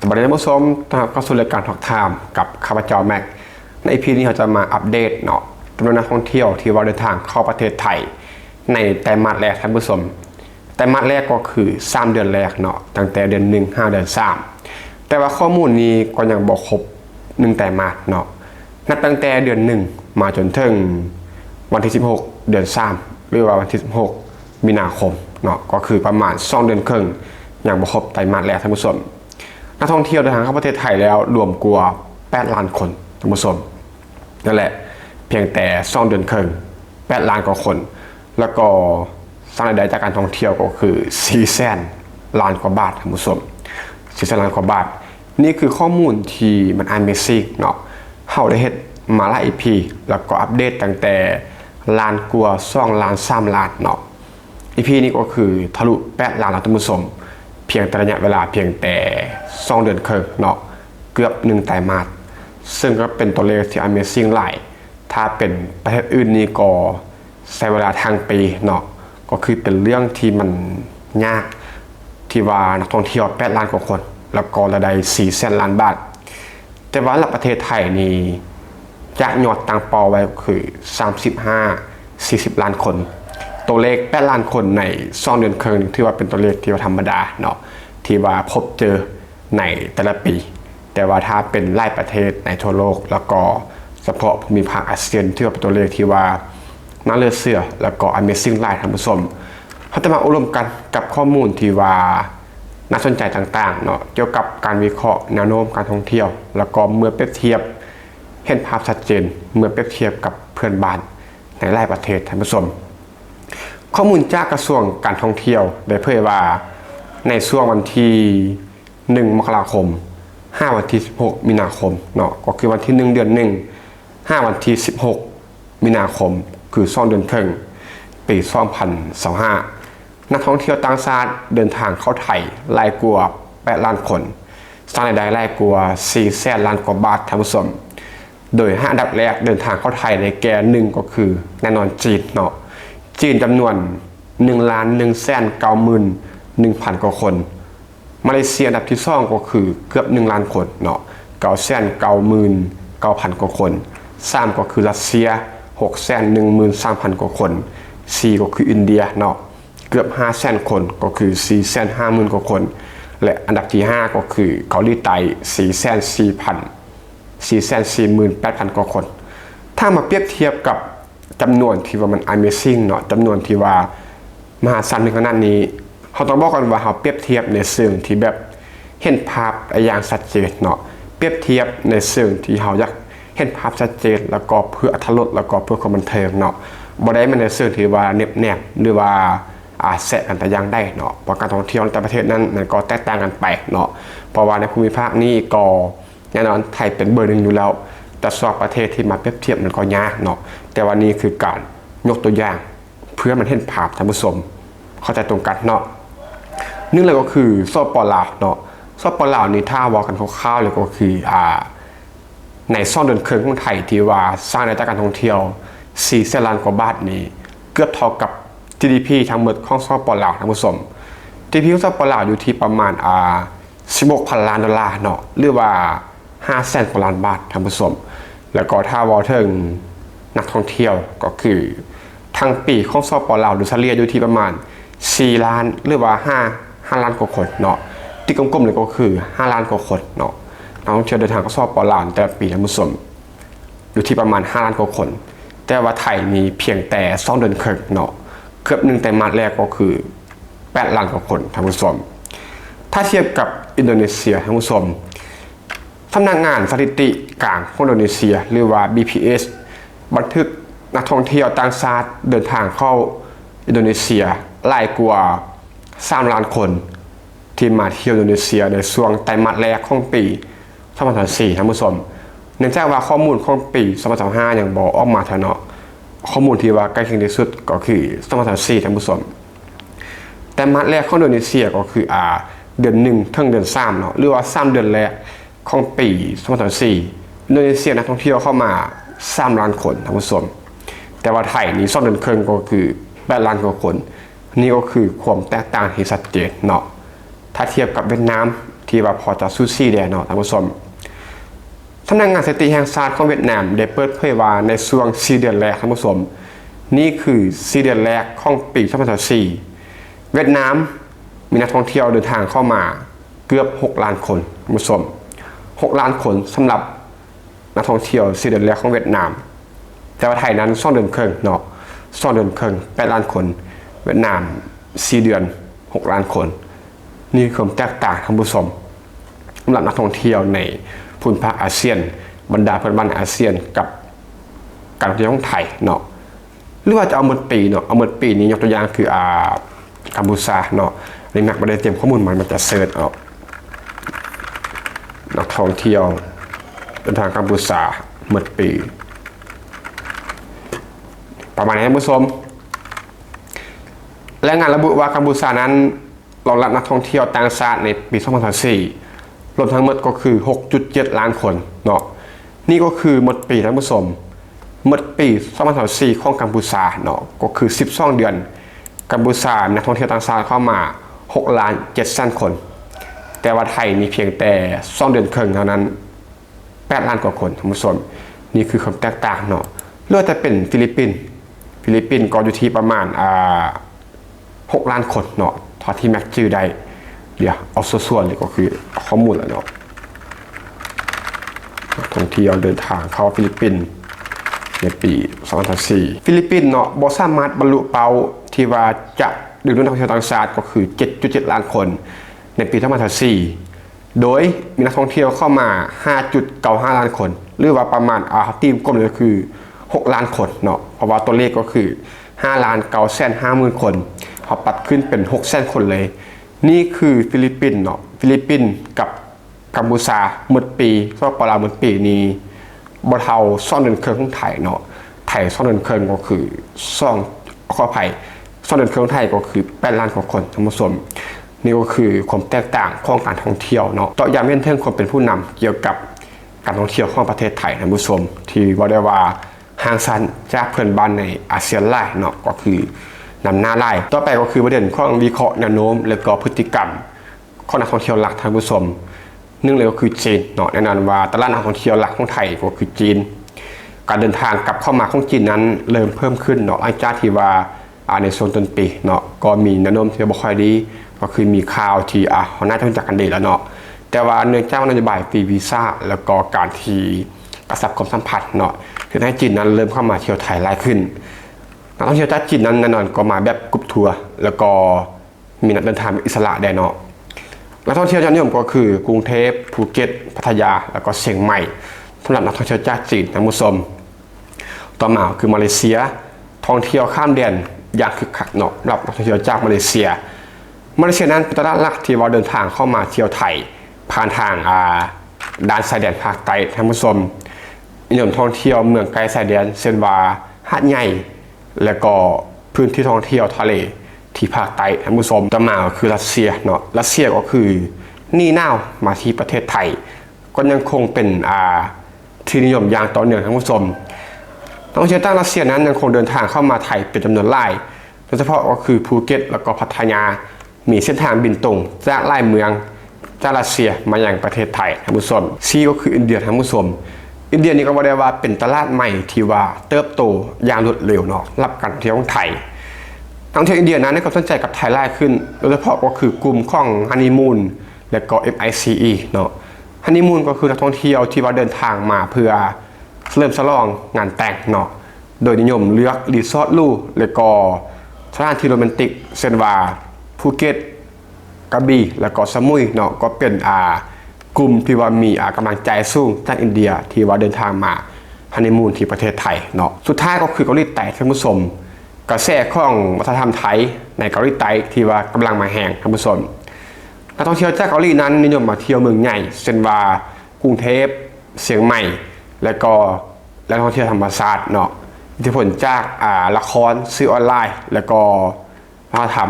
สวัสดีท่านผู้ชม ต้อนรับเข้าสู่รายการ Talk Time กับข้าพเจ้าแม็ก ใน อีพี นี้เราจะมาอัปเดตเนาะ จำนวนนักท่องเที่ยวที่ว่าเดินทางเข้าประเทศไทยในไตรมาสแรก ท่านผู้ชม ไตรมาสแรกก็คือสามเดือนแรกเนาะ ตั้งแต่เดือนหนึ่งหาเดือนสาม แต่ว่าข้อมูลนี้ก็ยังบ่ครบหนึ่งไตรมาสเนาะ นับตั้งแต่เดือนหนึ่งมาจนถึงวันที่สิบหก เดือนสาม หรือว่าวันที่สิบหก มีนาคมเนาะ ก็คือประมาณสองเดือนครึ่ง ยังบ่ครบไตรมาสแรก ท่านผู้ชม นักท่องเที่ยวเดินทางเข้าประเทศไทยแล้วรวมกว่าแปดล้านคน ท่านผู้ชม นั่นแหละ เพียงแต่สองเดือนครึ่ง แปดล้านกว่าคน แล้วก็สร้างรายได้จากการท่องเที่ยวก็คือสี่แสนล้านกว่าบาท ท่านผู้ชม สี่แสนล้านกว่าบาท นี่คือข้อมูลที่มัน Amazing เนาะ เฮาได้เฮ็ดมาหลาย อีพี แล้วก็อัปเดตตั้งแต่ล้านกว่า สองล้าน สามล้านเนาะ อีพี นี้ก็คือทะลุแปดล้านแล้ว ท่านผู้ชม เพียงแต่ระยะเวลาเพียงแต่สองเดือนครึ่งเนาะ เกือบหนึ่งไตรมาส ซึ่งก็เป็นตัวเลขที่ Amazing หลาย ถ้าเป็นประเทศอื่นนี่ก็ใช้เวลาทั้งปีเนาะ ก็คือเป็นเรื่องที่มันยาก ที่ว่านักท่องเที่ยวแปดล้านกว่าคน แล้วก็รายได้สี่แสนล้านบาท แต่ว่าสำหรับประเทศไทยนี่ จากยอดตั้งเป้าไว้ก็คือสามสิบห้า สี่สิบล้านคน ตัวเลขแปดล้านคนในสองเดือนครึ่งนี่ถือว่าเป็นตัวเลขที่ว่าธรรมดาเนาะ ที่ว่าพบเจอในแต่ละปี แต่ว่าถ้าเป็นหลายประเทศในทั่วโลก แล้วก็เฉพาะภูมิภาคอาเซียน ถือว่าเป็นตัวเลขที่ว่าน่าเหลือเชื่อ แล้วก็ Amazing หลาย ท่านผู้ชม เราจะมาอบรมกันกับข้อมูลที่ว่าน่าสนใจต่างๆเนาะ เกี่ยวกับการวิเคราะห์แนวโน้มการท่องเที่ยว แล้วก็เมื่อเปรียบเทียบ เห็นภาพชัดเจนเมื่อเปรียบเทียบกับเพื่อนบ้านในหลายประเทศ ท่านผู้ชม ข้อมูลจากกระทรวงการท่องเที่ยวได้เผยว่า ในช่วงวันที่หนึ่ง มกราคม หาวันที่สิบหก มีนาคมเนาะ ก็คือวันที่หนึ่ง เดือนหนึ่ง หาวันที่สิบหก มีนาคม คือสองเดือนครึ่ง ปีสองพันยี่สิบห้า นักท่องเที่ยวต่างชาติเดินทางเข้าไทยหลายกว่าแปดล้านคน สร้างรายได้หลายกว่าสี่แสนล้านกว่าบาท ท่านผู้ชม โดยห้าอันดับแรกเดินทางเข้าไทยได้แก่ หนึ่ง ก็คือแน่นอนจีนเนาะ จีนจำนวน หนึ่งล้านหนึ่งแสนเก้าหมื่นหนึ่งพันกว่าคน มาเลเซียอันดับที่สองก็คือเกือบหนึ่งล้านคนเนาะ เก้าแสนเก้าหมื่นเก้าพันกว่าคน สาม ก็คือรัสเซีย หกแสนหนึ่งหมื่นสามพันกว่าคน สี่ ก็คืออินเดียเนาะ เกือบห้าแสนคน ก็คือสี่แสนห้าหมื่นกว่าคน และอันดับที่ห้าก็คือเกาหลีใต้ สี่แสนสี่พัน สี่แสนสี่หมื่นแปดพันกว่าคน ถ้ามาเปรียบเทียบกับจำนวนที่ว่ามัน Amazing เนาะ จำนวนที่ว่ามหาศาลถึงขนาดนี้ เราต้องบอกก่อนว่าเราเปรียบเทียบในเชิงที่แบบเห็นภาพได้อย่างชัดเจนเนาะ เปรียบเทียบในเชิงที่เราอยากเห็นภาพชัดเจน แล้วก็เพื่ออรรถรส แล้วก็เพื่อความบันเทิงเนาะ บ่ได้มาในเชิงที่ว่าเน็บแนม หรือว่า อา แซะกันแต่อย่างใดเนาะ เพราะการท่องเที่ยวในแต่ละประเทศนั้นมันก็แตกต่างกันไปเนาะ เพราะว่าในภูมิภาคนี้ก็แน่นอนไทยเป็นเบอร์หนึ่งอยู่แล้ว แต่สำหรับประเทศที่มาเปรียบเทียบมันก็ยากเนาะ แต่ว่านี่คือการยกตัวอย่างเพื่อมันเห็นภาพ ท่านผู้ชมเข้าใจตรงกันเนาะ หนึ่งเลยก็คือ สปป ลาวเนาะ สปป ลาวนี่ถ้าเว้ากันคร่าวๆเลยก็คือ อ่า ในสองเดือนครึ่งของไทยที่ว่าสร้างรายได้จากการท่องเที่ยวสี่แสนล้านกว่าบาทนี้ เกือบเท่ากับ จีดีพี ทั้งหมดของ สปป ลาว ท่านผู้ชม จีดีพี ของ สปป ลาว อยู่ที่ประมาณ อ่า สิบหกพันล้านดอลลาร์เนาะ หรือว่าห้าแสนกว่าล้านบาท ท่านผู้ชม แล้วก็ถ้าเว้าถึงนักท่องเที่ยวก็คือ ทั้งปีของ สปป ลาว โดยเฉลี่ยอยู่ที่ประมาณสี่ล้าน หรือว่าห้า ห้าล้านกว่าคนเนาะ ตีกลมๆเลยก็คือห้าล้านกว่าคนเนาะ นักท่องเที่ยวเดินทางเข้า สปป ลาว แต่ละปี ท่านผู้ชม อยู่ที่ประมาณห้าล้านกว่าคน แต่ว่าไทยมีเพียงแต่สองเดือนครึ่งเนาะ เกือบหนึ่งไตรมาสแรกก็คือแปดล้านกว่าคน ท่านผู้ชม ถ้าเทียบกับอินโดนีเซีย ท่านผู้ชม สำนักงานสถิติกลางของอินโดนีเซีย หรือว่า บีพีเอส บันทึกนักท่องเที่ยวต่างชาติเดินทางเข้าอินโดนีเซียหลายกว่าสามล้านคน ที่มาเที่ยวอินโดนีเซียในช่วงไตรมาสแรกของปีสองพันยี่สิบสี่ ท่านผู้ชม เนื่องจากว่าข้อมูลของปีสองพันยี่สิบห้ายังบ่ออกมาเทื่อเนาะ ข้อมูลที่ว่าใกล้เคียงที่สุดก็คือสองพันยี่สิบสี่ ท่านผู้ชม ไตรมาสแรกของอินโดนีเซียก็คือ อ่า เดือนหนึ่งถึงเดือนสามเนาะ หรือว่าสามเดือนแรกของปีสองพันยี่สิบสี่ อินโดนีเซียนักท่องเที่ยวเข้ามาสามล้านคน ท่านผู้ชม แต่ว่าไทยนี่สองเดือนครึ่งก็คือแปดล้านกว่าคน นี่ก็คือความแตกต่างที่ชัดเจนเนาะ ถ้าเทียบกับเวียดนาม ທີ່ວ່າພໍຈະສູສີແດ່ເນາະທ່ານຜູ້ຊົມ. ສຳນັກງານສະຖິຕິແຫ່ງຊາດຂອງຫວຽດນາມໄດ້ເປີດເຜີຍວ່າ ໃນຊ່ວງສີ່ເດືອນແລກ ທ່ານຜູ້ຊົມ, ນີ້ຄືສີ່ເດືອນແລກຂອງປີສອງພັນຊາວສີ່ ຫວຽດນາມມີນັກທ່ອງທ່ຽວເດີນທາງເຂົ້າມາເກືອບຫົກລ້ານຄົນ ທ່ານຜູ້ຊົມ, ຫົກລ້ານຄົນສຳລັບ ນັກທ່ອງທ່ຽວສີ່ເດືອນແລກຂອງຫວຽດນາມ, ແຕ່ວ່າໄທນັ້ນສອງເດືອນເຄິ່ງເນາະ, ສອງເດືອນເຄິ່ງ ແປດລ້ານຄົນ, ຫວຽດນາມສີ່ເດືອນ ຫົກລ້ານຄົນ. ນີ້ຄືຄວາມແຕກຕ່າງ ທ່ານຜູ້ຊົມ, ສຳລັບນັກທ່ອງທ່ຽວໃນພູມພາກອາຊຽນ, ບັນດາເພື່ອນບ້ານອາຊຽນ ກັບການທ່ອງທ່ຽວຂອງໄທເນາະ. ຫຼືວ່າຈະເອົາໝົດປີເນາະ, ເອົາໝົດປີນີ້ ຍົກຕົວຢ່າງຄື ອ່າ ກຳປູຊາເນາະ, ນີ້ແມັກບໍ່ໄດ້ຕຽມຂໍ້ມູນມາ, ແມັກຈະເສີດເອົາ ນັກທ່ອງທ່ຽວເດີນທາງກຳປູຊາໝົດປີ ປະມານນີ້ ທ່ານຜູ້ຊົມ. ລາຍງານລະບຸວ່າ ກຳປູຊານັ້ນ ລອງຮັບນັກທ່ອງທ່ຽວຕ່າງຊາດໃນປີສອງພັນຊາວສີ່ ລວມທັງໝົດກໍຄືຫົກຈຸດເຈັດລ້ານຄົນເນາະ. ນີ້ກໍຄືໝົດປີ ທ່ານຜູ້ຊົມ, ໝົດປີສອງພັນຊາວສີ່ຂອງກຳປູຊາເນາະ, ກໍຄືສິບສອງເດືອນ ກຳປູຊາມີນັກທ່ອງທ່ຽວຕ່າງຊາດເຂົ້າມາຫົກລ້ານເຈັດແສນຄົນ, ແຕ່ວ່າໄທມີພຽງແຕ່ສອງເດືອນເຄິ່ງເທົ່ານັ້ນ ແປດລ້ານກວ່າຄົນ ທ່ານຜູ້ຊົມ. ນີ້ຄືຄວາມແຕກຕ່າງເນາະ. ຫຼືວ່າຈະເປັນຟີລິບປິນ, ຟີລິບປິນກໍຢູ່ທີ່ປະມານ ອ່າ ຫົກລ້ານຄົນເນາະ, ເທົ່າທີ່ແມັກຈື່ໄດ້. ດຽວເອົາສ່ວນໆເລີຍ, ກໍຄືຂໍ້ມູນລະເນາະ, ນັກທ່ອງທ່ຽວເດີນທາງເຂົ້າຟີລິບປິນໃນປີສອງພັນຊາວສີ່ ຟີລິບປິນເນາະ ບໍ່ສາມາດບັນລຸເປົ້າທີ່ວ່າຈະດຶງດູດນັກທ່ອງທ່ຽວຕ່າງຊາດ ກໍຄືເຈັດຈຸດເຈັດລ້ານຄົນໃນປີສອງພັນຊາວສີ່ ໂດຍມີນັກທ່ອງທ່ຽວເຂົ້າມາຫ້າຈຸດເກົ້າຫ້າລ້ານຄົນ ຫຼືວ່າປະມານ ອ່າ ຕີມກົມເລີຍຄືຫົກລ້ານຄົນເນາະ, ເພາະວ່າຕົວເລກກໍຄືຫ້າລ້ານເກົ້າແສນຫ້າໝື່ນຄົນ, ເຮົາປັບຂຶ້ນເປັນຫົກແສນຄົນເລີຍ. ນີ້ຄືຟີລິບປິນເນາະ, ຟີລິບປິນກັບກຳປູຊາໝົດປີ, ສປປ ລາວໝົດປີນີ້ ບໍ່ເທົ່າສອງເດືອນເຄິ່ງຂອງໄທເນາະ. ໄທສອງເດືອນເຄິ່ງກໍຄືສອງ ຂໍອະໄພ ສອງເດືອນເຄິ່ງຂອງໄທກໍຄືແປດລ້ານກວ່າຄົນ ທ່ານຜູ້ຊົມ. ນີ້ກໍຄືຄວາມແຕກຕ່າງຂອງການທ່ອງທ່ຽວເນາະ, ເຈາະຢາກເຫັນເຖິງຄວາມເປັນຜູ້ນຳກ່ຽວກັບການທ່ອງທ່ຽວຂອງປະເທດໄທ ທ່ານຜູ້ຊົມ, ທີ່ເວົ້າໄດ້ວ່າຫ່າງສັນຈາກເພື່ອນບ້ານໃນອາຊຽນຫຼາຍເນາະ, ກໍຄືນຳໜ້າຫຼາຍ. ຕໍ່ໄປກໍຄືປະເດັນຂອງວິເຄາະແນວໂນ້ມ ແລະກໍພຶດຕິກຳ ຂອງນັກທ່ອງທ່ຽວຫຼັກ ທ່ານຜູ້ຊົມ. ໜຶ່ງເລີຍກໍຄືຈີນເນາະ, ແນ່ນອນວ່າຕະຫຼາດນັກທ່ອງທ່ຽວຫຼັກຂອງໄທກໍຄືຈີນ. ການເດີນທາງກັບເຂົ້າມາຂອງຈີນນັ້ນເລີ່ມເພີ່ມຂຶ້ນເນາະ, ຫຼັງຈາກທີ່ວ່າ ອ່າ ໃນຊ່ວງຕົ້ນປີເນາະ ກໍມີແນວໂນ້ມທີ່ບໍ່ຄ່ອຍດີ, ກໍຄືມີຂ່າວທີ່ ອ່າ ເຮົາໜ້າຈະຮູ້ຈັກກັນດີແລ້ວເນາະ. ແຕ່ວ່າເນື່ອງຈາກວ່ານະໂຍບາຍຟຣີວີຊາ ແລ້ວກໍການທີ່ກະຊັບຄວາມສຳພັນເນາະ ເຮັດໃຫ້ຈີນນັ້ນເລີ່ມເຂົ້າມາທ່ຽວໄທຫຼາຍຂຶ້ນ. ນັກທ່ອງທ່ຽວຈາກຈີນນັ້ນແນ່ນອນກໍມາແບບກຣຸບທົວ ແລ້ວກໍ ມີນັກເດີນທາງອິດສະຫຼະແດ່ເນາະ. ນັກທ່ອງທ່ຽວຍອດນິຍົມກໍຄືກຸງເທບ, ພູເກັດ, ພັດທະຍາ ແລ້ວກໍຊຽງໃໝ່ ສຳລັບນັກທ່ອງທ່ຽວຈາກຈີນ ທ່ານຜູ້ຊົມ. ຕໍ່ມາກໍຄືມາເລເຊຍ, ທ່ອງທ່ຽວຂ້າມແດນຢ່າງຄຶກຄັກເນາະ ສຳລັບນັກທ່ອງທ່ຽວຈາກມາເລເຊຍ. ມາເລເຊຍນັ້ນເປັນຕະຫຼາດຫຼັກທີ່ວ່າເດີນທາງເຂົ້າມາທ່ຽວໄທ ຜ່ານທາງ ອ່າ ດ່ານຊາຍແດນພາກໃຕ້ ທ່ານຜູ້ຊົມ. ນິຍົມທ່ອງທ່ຽວເມືອງໃກ້ຊາຍແດນ ເຊັ່ນວ່າຫາດໃຫຍ່ ແລະກໍພື້ນທີ່ທ່ອງທ່ຽວທະເລທີ່ພາກໃຕ້ ທ່ານຜູ້ຊົມ. ຕໍ່ມາກໍຄືຣັດເຊຍເນາະ, ຣັດເຊຍກໍຄືໜີໜາວມາທີ່ປະເທດໄທ ກໍຍັງຄົງເປັນ ອ່າ ທີ່ນິຍົມຢ່າງຕໍ່ເນື່ອງ ທ່ານຜູ້ຊົມ. ນັກທ່ອງທ່ຽວຈາກຣັດເຊຍນັ້ນຍັງຄົງເດີນທາງເຂົ້າມາໄທເປັນຈຳນວນຫຼາຍ, ໂດຍສະເພາະກໍຄືພູເກັດ ແລ້ວກໍພັດທະຍາ ມີເສັ້ນທາງບິນຕົງຈາກຫຼາຍເມືອງຈາກຣັດເຊຍມາຍັງປະເທດໄທ ທ່ານຜູ້ຊົມ. ສີ່ ກໍຄືອິນເດຍ ທ່ານຜູ້ຊົມ. ອິນເດຍນີ້ກໍເວົ້າໄດ້ວ່າເປັນຕະຫຼາດໃໝ່ທີ່ວ່າເຕີບໂຕຢ່າງລວດເລັວເນາະ ສຳລັບການທ່ອງທ່ຽວຂອງໄທ. ນັກທ່ອງທ່ຽວອິນເດຍນັ້ນໃຫ້ຄວາມສົນໃຈກັບໄທຫຼາຍຂຶ້ນ, ໂດຍສະເພາະກໍຄືກຸ່ມຂອງຮັນນີມູນ ແລະກໍເອັມໄອຊີອີເນາະ. ຮັນນີມູນກໍຄືນັກທ່ອງທ່ຽວທີ່ວ່າເດີນທາງມາເພື່ອສະເຫຼີມສະຫຼອງງານແຕ່ງເນາະ, ໂດຍນິຍົມເລືອກຣີສອດຫຼູ ແລະກໍສະຖານທີ່ໂຣແມນຕິກ ເຊັ່ນວ່າ ພູເກັດ, ກະບີ ແລະກໍສະໝຸຍເນາະ, ກໍເປັນ ອ່າ ກຸ່ມທີ່ວ່າມີ ອ່າ ກຳລັງຈ່າຍສູງຈາກອິນເດຍທີ່ວ່າເດີນທາງມາຮັນນີມູນທີ່ປະເທດໄທເນາະ. ສຸດທ້າຍກໍຄືເກົາຫຼີໃຕ້ ທ່ານຜູ້ຊົມ. ກະແສຂອງວັດທະນະທຳໄທໃນເກົາຫຼີໃຕ້ທີ່ວ່າກຳລັງມາແຮງ ທ່ານຜູ້ຊົມ. ນັກທ່ອງທ່ຽວຈາກເກົາຫຼີນັ້ນນິຍົມມາທ່ຽວເມືອງໃຫຍ່ ເຊັ່ນວ່າກຸງເທບ, ຊຽງໃໝ່ ແລະກໍແຫຼ່ງທ່ອງທ່ຽວທຳມະຊາດເນາະ. ອິດທິພົນຈາກ ອ່າ ລະຄອນ, ສື່ອອນລາຍ ແລະກໍວັດທະນະທຳ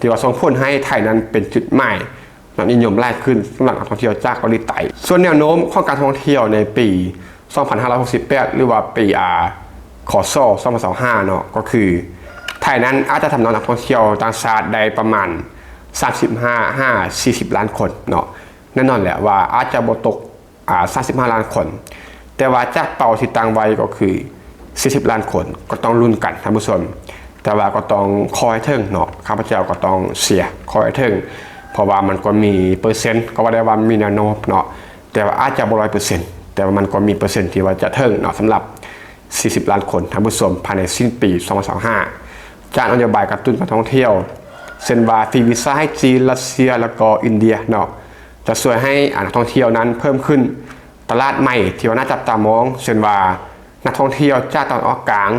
ທີ່ວ່າສົ່ງຜົນໃຫ້ໄທນັ້ນເປັນຈຸດໝາຍ ຍອດນິຍົມຫຼາຍຂຶ້ນສຳລັບນັກທ່ອງທ່ຽວຈາກເກົາຫຼີໃຕ້. ສ່ວນແນວໂນ້ມຂອງການທ່ອງທ່ຽວໃນປີສອງພັນຫ້າຮ້ອຍຫົກສິບແປດ ຫຼືວ່າປີ ອ່າ ຄ.ສ. ສອງພັນຊາວຫ້າເນາະ ກໍຄືໄທນັ້ນອາດຈະຮັບນັກທ່ອງທ່ຽວຕ່າງຊາດໄດ້ປະມານສາມສິບຫ້າຫາສີ່ສິບລ້ານຄົນເນາະ. ແນ່ນອນແຫຼະວ່າອາດຈະບໍ່ຕົກ ອາ ສາມສິບຫ້າລ້ານຄົນ, ແຕ່ວ່າຈາກເປົ້າທີ່ຕັ້ງໄວ້ກໍຄືສີ່ສິບລ້ານຄົນ, ກໍຕ້ອງລຸ້ນກັນທ່ານຜູ້ຊົມ. ແຕ່ວ່າກໍຕ້ອງຂໍໃຫ້ເຖິງເນາະ, ຂ້າພະເຈົ້າກໍຕ້ອງເຊຍຂໍໃຫ້ເຖິງ, ເພາະວ່າມັນກໍມີເປີເຊັນ, ກໍວ່າໄດ້ວ່າມີແນວໂນ້ມເນາະ, ແຕ່ວ່າອາດຈະບໍ່ຮ້ອຍເປີເຊັນ, ແຕ່ວ່າມັນກໍມີເປີເຊັນທີ່ວ່າຈະເຖິງເນາະ, ສຳລັບສີ່ສິບລ້ານຄົນ ທ່ານຜູ້ຊົມ, ພາຍໃນສິ້ນປີສອງພັນຊາວຫ້າ ຈາກນະໂຍບາຍກະຕຸ້ນການທ່ອງທ່ຽວ ເຊັ່ນວ່າຟຣີວີຊາໃຫ້ຈີນ, ຣັດເຊຍ ແລ້ວກໍອິນເດຍເນາະ, ຈະຊ່ວຍໃຫ້ ອາ ນັກທ່ອງທ່ຽວນັ້ນເພີ່ມຂຶ້ນ, ຕະຫຼາດໃໝ່ທີ່ວ່າໜ້າຈັບຕາມອງ ເຊັ່ນວ່ານັກທ່ອງທ່ຽວຈາກຕາເວັນອອກກາງ,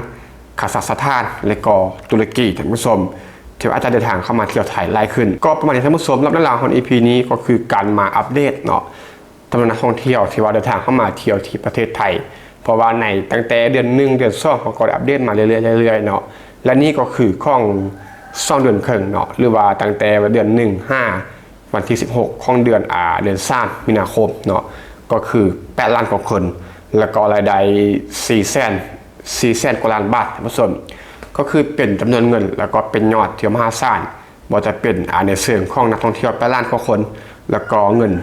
ຄາຊາກສະຖານ ແລະກໍຕຸລະກີ ທ່ານຜູ້ຊົມ, ທີ່ວ່າອາດຈະເດີນທາງເຂົ້າມາທ່ຽວໄທຫຼາຍຂຶ້ນ. ກໍປະມານນີ້ທ່ານຜູ້ຊົມ, ສຳລັບເລື່ອງລາວຂອງ ອີ ພີ ນີ້ກໍຄືການມາອັບເດດເນາະ ຈຳນວນນັກທ່ອງທ່ຽວທີ່ວ່າເດີນທາງເຂົ້າມາທ່ຽວທີ່ປະເທດໄທ, ເພາະວ່າໃນຕັ້ງແຕ່ເດືອນໜຶ່ງ ເດືອນສອງ ເຮົາກໍໄດ້ອັບເດດມາເລື້ອຍໆ ເລື້ອຍໆເນາະ, ແລະນີ້ກໍຄືຂອງສອງເດືອນເຄິ່ງເນາະ, ຫຼືວ່າຕັ້ງແຕ່ເດືອນໜຶ່ງຫາວັນທີສິບຫົກຂອງເດືອນ ອາ ເດືອນສາມມີນາຄົມເນາະ, ກໍຄືແປດລ້ານກວ່າຄົນ, ແລ້ວກໍລາຍໄດ້ສີ່ແສນ ສີ່ແສນກວ່າລ້ານບາດ ທ່ານຜູ້ຊົມ, ກໍຄືເປັນຈຳນວນເງິນ ແລ້ວກໍເປັນຍອດທີ່ມະຫາສານ. ບໍ່ວ່າຈະເປັນ ອາ ໃນເຊີງຂອງນັກທ່ອງທ່ຽວແປດລ້ານກວ່າຄົນ ແລ້ວກໍເງິນ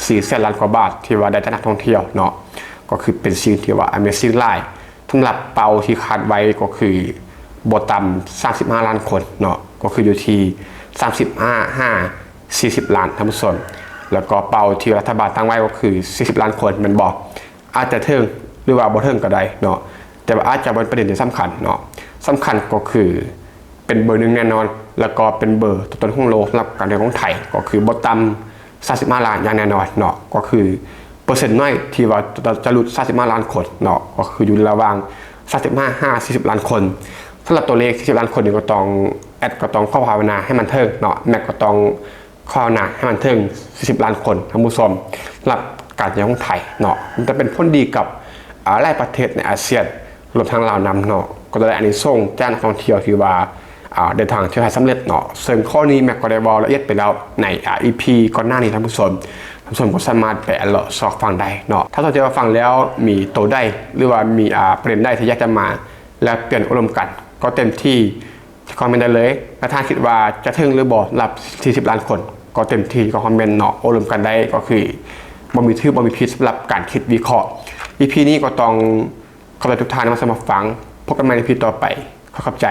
ສີ່ແສນລ້ານກວ່າບາດທີ່ວ່າໄດ້ຈາກນັກທ່ອງທ່ຽວເນາະ, ກໍຄືເປັນສິ່ງທີ່ວ່າ Amazing ຫຼາຍ. ສຳລັບເປົ້າທີ່ຄາດໄວ້ກໍຄືບໍ່ຕ່ຳສາມສິບຫ້າລ້ານຄົນເນາະ, ກໍຄືຢູ່ທີ່ສາມສິບຫ້າຫາສີ່ສິບລ້ານ ທ່ານຜູ້ຊົມ, ແລ້ວກໍເປົ້າທີ່ລັດຖະບານຕັ້ງໄວ້ກໍຄືສີ່ສິບລ້ານຄົນ ແມ່ນບໍ່? ອາດຈະເຖິງ ຫຼືວ່າບໍ່ເຖິງກໍໄດ້ເນາະ, ແຕ່ວ່າອາດຈະບໍ່ເປັນປະເດັນທີ່ສຳຄັນເນາະ. ສຳຄັນກໍຄືເປັນເບີໜຶ່ງແນ່ນອນ ແລ້ວກໍເປັນເບີຕົ້ນໆຂອງໂລກສຳລັບການເດີນທາງຂອງໄທ, ກໍຄືບໍ່ຕ່ຳສາມສິບຫ້າລ້ານຢ່າງແນ່ນອນເນາະ, ກໍຄືເປີເຊັນໜ້ອຍທີ່ວ່າຈະ ຈະຫຼຸດສາມສິບຫ້າລ້ານຄົນເນາະ, ກໍຄືຢູ່ລະຫວ່າງສາມສິບຫ້າຫາສີ່ສິບລ້ານຄົນ. ສຳລັບຕົວເລກສີ່ສິບລ້ານຄົນນີ້ກໍຕ້ອງ ແອັດກໍຕ້ອງຂໍພາວະນາໃຫ້ມັນເຖິງເນາະ, ແມັກກໍຕ້ອງ ຂອງນະ ໃຫ້ມັນເຖິງສີ່ສິບລ້ານຄົນ ທ່ານຜູ້ຊົມ, ສຳລັບການທ່ຽວຂອງໄທເນາະ, ມັນຈະເປັນຜົນດີກັບ ອາ ຫຼາຍປະເທດໃນອາຊຽນ ລວມທັງລາວນຳເນາະ, ກໍຈະໄດ້ອານິສົງຈາກນັກທ່ອງທ່ຽວທີ່ວ່າ ອາ ເດີນທາງທ່ຽວໄທສຳເລັດເນາະ. ເຊິ່ງຂໍ້ນີ້ແມັກກໍໄດ້ເວົ້າລະອຽດໄປແລ້ວໃນ ອາ ອີ ພີ ກ່ອນໜ້ານີ້ ທ່ານຜູ້ຊົມ, ທ່ານຜູ້ຊົມກໍສາມາດໄປເລາະຊອກຟັງໄດ້ເນາະ. ຖ້າທ່ານຜູ້ຊົມຟັງແລ້ວມີໂຕໃດ ຫຼືວ່າມີ ອາ ປະເດັນໃດທີ່ຢາກຈະມາແລກປ່ຽນໂອ້ລົມກັນ ກໍເຕັມທີ່ ຄອມເມັນໄດ້ເລີຍ. ແລະ ທ່ານຄິດວ່າຈະເຖິງຫຼືບໍ່ ສຳລັບສີ່ສິບລ້ານຄົນ, ກໍເຕັມທີ່ຄອມເມັນເນາະ, ໂອ້ລົມກັນໄດ້, ກໍຄືບໍ່ມີຖືກບໍ່ມີຜິດສຳລັບການຄິດວິເຄາະ. ອີ ພີ ນີ້ກໍຕ້ອງຂອບໃຈທຸກທ່ານທີ່ມາຮັບຊົມຮັບຟັງ, ພົບກັນໃໝ່ໃນ ອີ ພີ ຕໍ່ໄປ. ຂໍຂອບໃຈ.